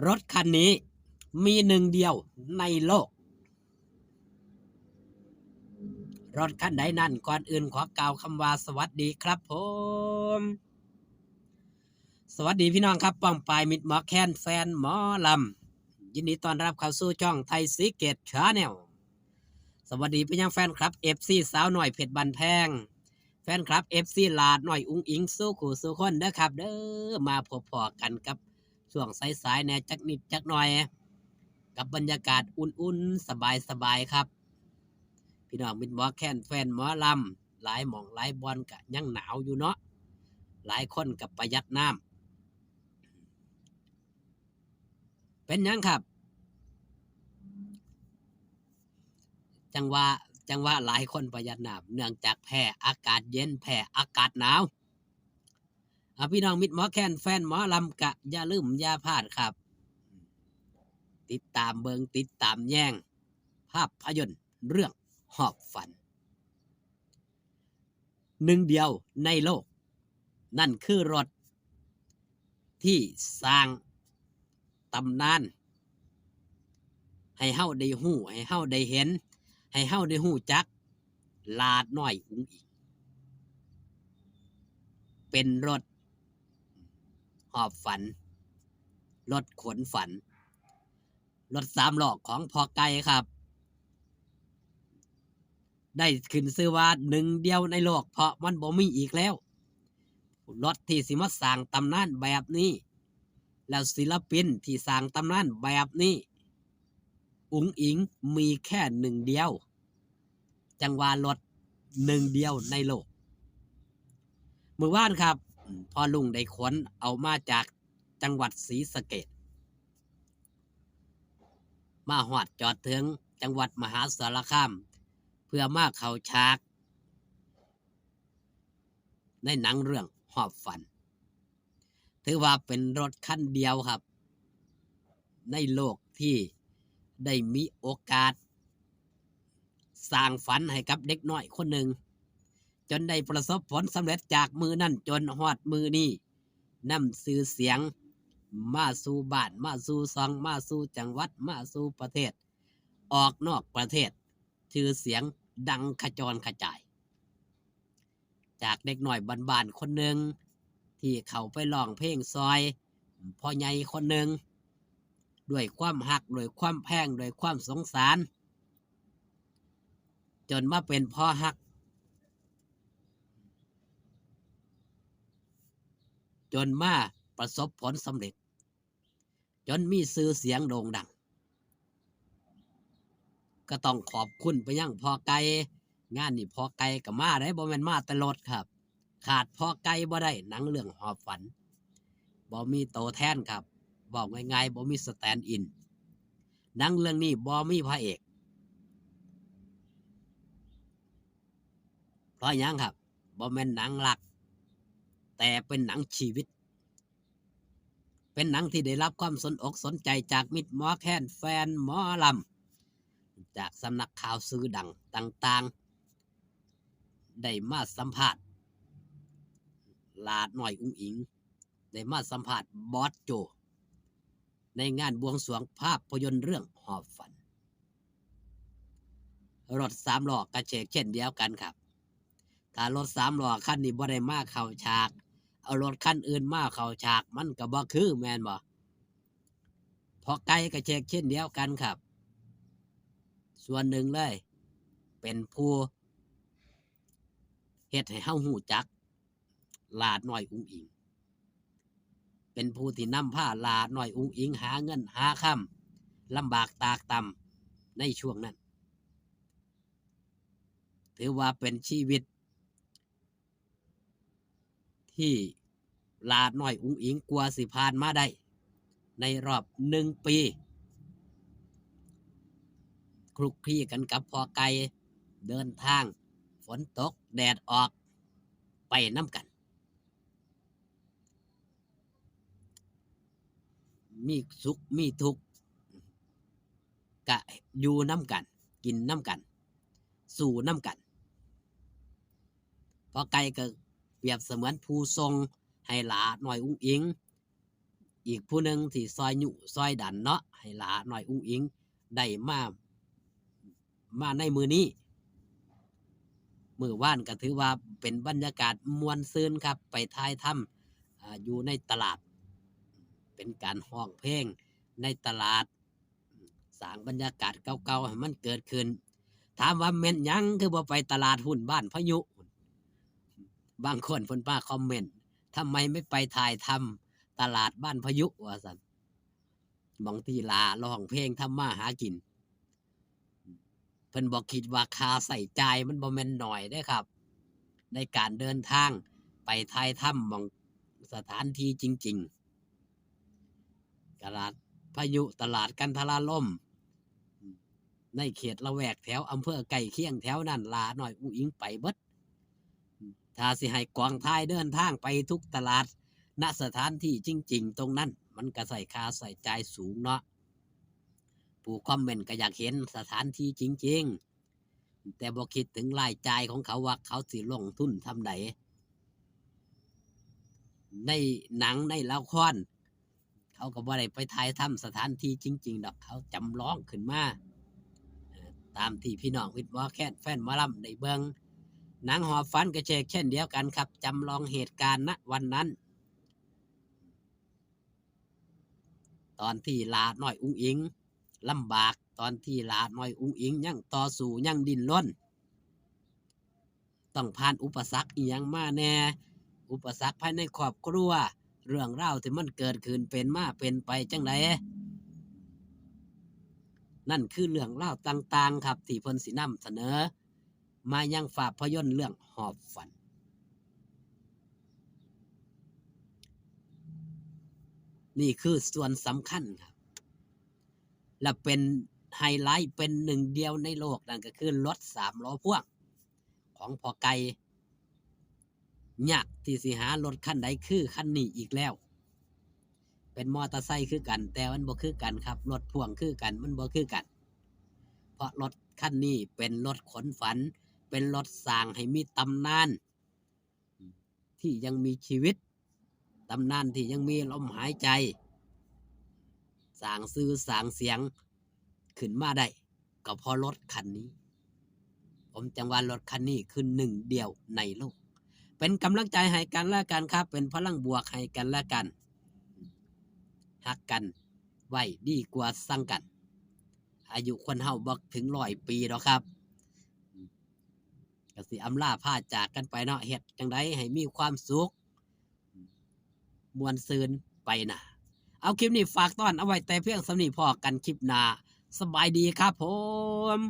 ລົດຄັນນີ້ມີໜຶ່ງດຽວໃນໂລກ. ລົດຄັນໃດນັ້ນ? ກ່ອນອື່ນຂໍກ່າວຄຳວ່າສະຫວັດດີຄັບຜົມ. ສະຫວັດດີພີ່ນ້ອງຄັບ ປ້ອງປາຍ ມິດໝໍແຄນ ແຟນໝໍລຳ. ຍິນດີຕ້ອນຮັບເຂົ້າສູ່ຊ່ອງໄທສີເກດ Channel. ສະຫວັດດີໄປຍັງແຟນຄລັບເອັຟຊີສາວນ້ອຍເພັດບ້ານແພງ, ແຟນຄລັບເອັຟຊີຫຼ້ານ້ອຍອຸງອິງ ສູ່ຄູ່ສູ່ຄົນເດີຄັບເດີ. ມາພົບພໍ້ກັນກັບຊ່ວງສາຍໆແດ່ຈັກນິດຈັກໜ່ອຍ ກັບບັນຍາກາດອຸ່ນໆ ສະບາຍໆຄັບ. ພີ່ນ້ອງມິດໝໍແຄນ ແຟນໝໍລຳ ຫຼາຍໝ່ອງຫຼາຍບ່ອນກະຍັງໜາວຢູ່ເນາະ, ຫຼາຍຄົນກະປະຢັດນ້ຳ. ເປັນຫຍັງຄັບ ຈັ່ງວ່າ ຈັ່ງວ່າຫຼາຍຄົນປະຢັດນ້ຳ? ເນື່ອງຈາກແພ້ອາກາດເຢັນ ແພ້ອາກາດໜາວ. ອາ ພີ່ນ້ອງມິດໝໍແຄນ ແຟນໝໍລຳ ກະຢ່າລືມຢ່າພາດຄັບ ຕິດຕາມເບິ່ງ ຕິດຕາມແຍງພາບພະຍົນເລື່ອງຫອບຝັນ. ໜຶ່ງດຽວໃນໂລກ ນັ້ນຄືລົດທີ່ສ້າງຕຳນານໃຫ້ເຮົາໄດ້ຮູ້ ໃຫ້ເຮົາໄດ້ເຫັນ ໃຫ້ເຮົາໄດ້ຮູ້ຈັກຫຼ້ານ້ອຍອຸງອິງ. ເປັນລົດຫອບຝັນ ລົດຂົນຝັນ ລົດສາມລໍ້ຂອງພໍ່ໄກ່ຄັບ ໄດ້ຂຶ້ນຊື່ວ່າໜຶ່ງດຽວໃນໂລກ ເພາະມັນບໍ່ມີອີກແລ້ວ ລົດທີ່ຊິມາສ້າງຕຳນານແບບນີ້ ແລ້ວສິລະປິນທີ່ສ້າງຕຳນານແບບນີ້ ອຸງອິງມີແຄ່ໜຶ່ງດຽວ. ຈັ່ງວ່າລົດໜຶ່ງດຽວໃນໂລກ. ມື້ວານຄັບ ພໍ່ລຸງໄດ້ຂົນເອົາມາຈາກຈັງຫວັດສີສະເກດ ມາຮອດຈອດເຖິງຈັງຫວັດມະຫາສາລະຄາມ ເພື່ອມາເຂົ້າສາກໃນໜັງເລື່ອງຫອບຝັນ. ຖືວ່າເປັນລົດຄັນດຽວຄັບ ໃນໂລກທີ່ໄດ້ມີໂອກາດສ້າງຝັນໃຫ້ກັບເດັກນ້ອຍຄົນໜຶ່ງ ຈົນໄດ້ປະສົບຜົນສຳເລັດ ຈາກມື້ນັ້ນຈົນຮອດມື້ນີ້ ນຳຊື່ສຽງມາສູ່ບ້ານ ມາສູ່ຊ່ອງ ມາສູ່ຈັງຫວັດ ມາສູ່ປະເທດ ອອກນອກປະເທດ ຊື່ສຽງດັງຂະຈອນຂະຈາຍ. ຈາກເດັກນ້ອຍບ້ານໆຄົນໜຶ່ງ ທີ່ເຂົ້າໄປຮ້ອງເພງຊ່ອຍພໍ່ໃຫຍ່ຄົນໜຶ່ງ ດ້ວຍຄວາມຮັກ ດ້ວຍຄວາມແພງ ດ້ວຍຄວາມສົງສານ ຈົນມາເປັນພໍ່ຮັກ ຈົນມາປະສົບຜົນສຳເລັດ ຈົນມີຊື່ສຽງໂດ່ງດັງ. ກໍຕ້ອງຂອບຄຸນໄປຍັງພໍ່ໄກ່. ງານນີ້ພໍ່ໄກ່ກໍມາເດ້ ບໍ່ແມ່ນມາແຕ່ລົດຄັບ. ຂາດພໍ່ໄກ່ບໍ່ໄດ້ ໜັງເລື່ອງຫອບຝັນ ບໍ່ມີໂຕແທນຄັບ. ເວົ້າງ່າຍໆ ບໍ່ມີສະແຕນອິນ. ໜັງເລື່ອງນີ້ບໍ່ມີພະເອກ. ເພາະຫຍັງຄັບ? ບໍ່ແມ່ນໜັງລັກ ແຕ່ເປັນໜັງຊີວິດ. ເປັນໜັງທີ່ໄດ້ຮັບຄວາມສົນອົກສົນໃຈຈາກມິດໝໍແຄນ ແຟນໝໍລຳ ຈາກສຳນັກຂ່າວຊື່ດັງຕ່າງໆ ໄດ້ມາສຳພາດຫຼ້ານ້ອຍອຸງອິງ, ໄດ້ມາສຳພາດບອສໂຈ ໃນງານບວງສວງພາບພະຍົນເລື່ອງຫອບຝັນ. ລົດສາມລໍ້ກະເຊັ່ນດຽວກັນຄັບ. ຖ້າລົດສາມລໍ້ຄັນນີ້ບໍ່ໄດ້ມາເຂົ້າສາກ ເອົາລົດຄັນອື່ນມາເຂົ້າສາກ ມັນກໍບໍ່ຄື ແມ່ນບໍ່? ພໍ່ໄກ່ກະເຊັ່ນດຽວກັນຄັບ. ສ່ວນໜຶ່ງເລີຍ ເປັນຜູ້ເຮັດໃຫ້ເຮົາຮູ້ຈັກ ຫຼ້ານ້ອຍອຸງອິງ ເປັນຜູ້ທີ່ນຳພາຫຼ້ານ້ອຍອຸງອິງຫາເງິນຫາຄຳ ລຳບາກຕາກຕ່ຳໃນຊ່ວງນັ້ນ. ຖືວ່າເປັນຊີວິດທີ່ຫຼ້ານ້ອຍອຸງອິງກວ່າຊິຜ່ານມາໄດ້ ໃນຮອບໜຶ່ງປີ ຄຸກຄີກັນກັບພໍ່ໄກ່ ເດີນທາງ ຝົນຕົກແດດອອກ ໄປນຳກັນ ມີສຸກມີທຸກກະຢູ່ນຳກັນ ກິນນຳກັນ ສູ້ນຳກັນ. ພໍ່ໄກ່ກໍປຽບສະເໝືອນຜູ້ສົ່ງໃຫ້ຫຼ້ານ້ອຍອຸງອິງ ອີກຜູ້ໜຶ່ງທີ່ຊ່ອຍຍຸຊ່ອຍດັນເນາະ ໃຫ້ຫຼ້ານ້ອຍອຸ້ງອິງໄດ້ມາ ມາໃນມື້ນີ້. ມື້ວານກໍຖືວ່າເປັນບັນຍາກາດມ່ວນຊື່ນຄັບ ໄປຖ່າຍທຳ ອາ ຢູ່ໃນຕະຫຼາດ ເປັນການຮ້ອງເພງໃນຕະຫຼາດ ສ້າງບັນຍາກາດເກົ່າໆໃຫ້ມັນເກີດຂຶ້ນ. ຖາມວ່າແມ່ນຫຍັງຄືບໍ່ໄປຕະຫຼາດຫຸ້ນບ້ານພະຍຸ? ບາງຄົນເພິ່ນມາຄອມເມັນ ທຳໄມໄມ່ໄປຖ່າຍທຳຕະຫຼາດບ້ານພະຍຸ ວ່າຊັ້ນ. ບາງທີຫຼ້າຮ້ອງເພງທຳມາຫາກິນ ເພິ່ນບໍ່ຄິດວ່າຄ່າໃຊ້ຈ່າຍມັນບໍ່ແມ່ນໜ້ອຍເດ້ຄັບ ໃນການເດີນທາງໄປຖ່າຍທຳໝ່ອງສະຖານທີ່ຈິງໆ. ຕະຫຼາດພະຍຸ ຕະຫຼາດກັນທະລາລົມ ໃນເຂດລະແວກແຖວອຳເພີໃກ້ຄຽງແຖວນັ້ນ ຫຼ້ານ້ອຍອຸ້ງອິງໄປເບິດ. ຖ້າຊິໃຫ້ກອງຖ່າຍເດີນທາງໄປທຸກຕະຫຼາດ ນະສະຖານທີ່ຈິງໆຕົງນັ້ນ ມັນກະໃຊ້ຄ່າໃຊ້ຈ່າຍສູງເນາະ. ຜູ້ຄອມເມັນກະຢາກເຫັນສະຖານທີ່ຈິງໆ ແຕ່ບໍ່ຄິດເຖິງລາຍຈ່າຍຂອງເຂົາວ່າເຂົາຊິລົງທຶນສ່ຳໃດ. ໃນໜັງໃນລະຄອນ ເຂົາກໍບໍ່ໄດ້ໄປຖ່າຍທຳສະຖານທີ່ຈິງໆດອກ ເຂົາຈຳລອງຂຶ້ນມາ ເອີ ຕາມທີ່ພີ່ນ້ອງມິດໝໍແຄນ ແຟນໝໍລຳໄດ້ເບິ່ງ. ໜັງຫອບຝັນກໍເຊັ່ນ ເຊັ່ນດຽວກັນຄັບ ຈຳລອງເຫດການນະວັນນັ້ນ ຕອນທີ່ຫຼ້ານ້ອຍອຸ້ງອິງລຳບາກ ຕອນທີ່ຫຼ້ານ້ອຍອຸ້ງອິງຍັງຕໍ່ສູ້ ຍັງດີ້ນລົນ ຕ້ອງຜ່ານອຸປະສັກອີ່ຫຍັງມາແດ່, ອຸປະສັກພາຍໃນຄອບຄົວ, ເລື່ອງລາວທີ່ມັນເກີດຂຶ້ນເປັນມາເປັນໄປຈັ່ງໃດ. ນັ້ນຄືເລື່ອງລາວຕ່າງໆຄັບ ທີ່ເພິ່ນຊິນຳສະເໜີມາຍັງພາບພະຍົນເລື່ອງຫອບຝັນ. ນີ້ຄືສ່ວນສຳຄັນຄັບ ແລະ ເປັນໄຮໄລເປັນໜຶ່ງດຽວໃນໂລກ ນັ້ນກໍຄືລົດສາມລໍ້ພ່ວງຂອງພໍ່ໄກ່. ຍາກທີ່ຊິຫາລົດຄັນໃດຄືຄັນນີ້ອີກແລ້ວ. ເປັນມໍເຕີໄຊຄືກັນ ແຕ່ມັນບໍ່ຄືກັນຄັບ, ລົດພ່ວງຄືກັນ ມັນບໍ່ຄືກັນ. ເພາະລົດຄັນນີ້ເປັນລົດຂົນຝັນ, ເປັນລົດສ້າງໃຫ້ມີຕຳນານ ທີ່ຍັງມີຊີວິດ, ຕຳນານທີ່ຍັງມີລົມຫາຍໃຈ, ສ້າງຊື່ສ້າງສຽງຂຶ້ນມາໄດ້ ກໍເພາະລົດຄັນນີ້. ຜົມຈຶ່ງວ່າລົດຄັນນີ້ຄືໜຶ່ງດຽວໃນໂລກ. ເປັນກຳລັງໃຈໃຫ້ກັນແລະກັນຄັບ, ເປັນພະລັງບວກໃຫ້ກັນແລະກັນ. ຮັກກັນໄວ້ດີກວ່າຊັງກັນ. ອາຍຸຄົນເຮົາບໍ່ເຖິງຮ້ອຍປີດອກຄັບ. ກໍຊິອຳລາພາຈາກກັນໄປເນາະ, ເຮັດຈັ່ງໃດໃຫ້ມີຄວາມສຸກ ມ່ວນຊື່ນໄປໜ້າ. ເອົາ ຄລິບນີ້ຝາກຕ້ອນເອົາໄວ້ແຕ່ພຽງສ່ຳນີ້, ພໍ້ກັນຄລິບໜ້າ. ສະບາຍດີຄັບຜົມ.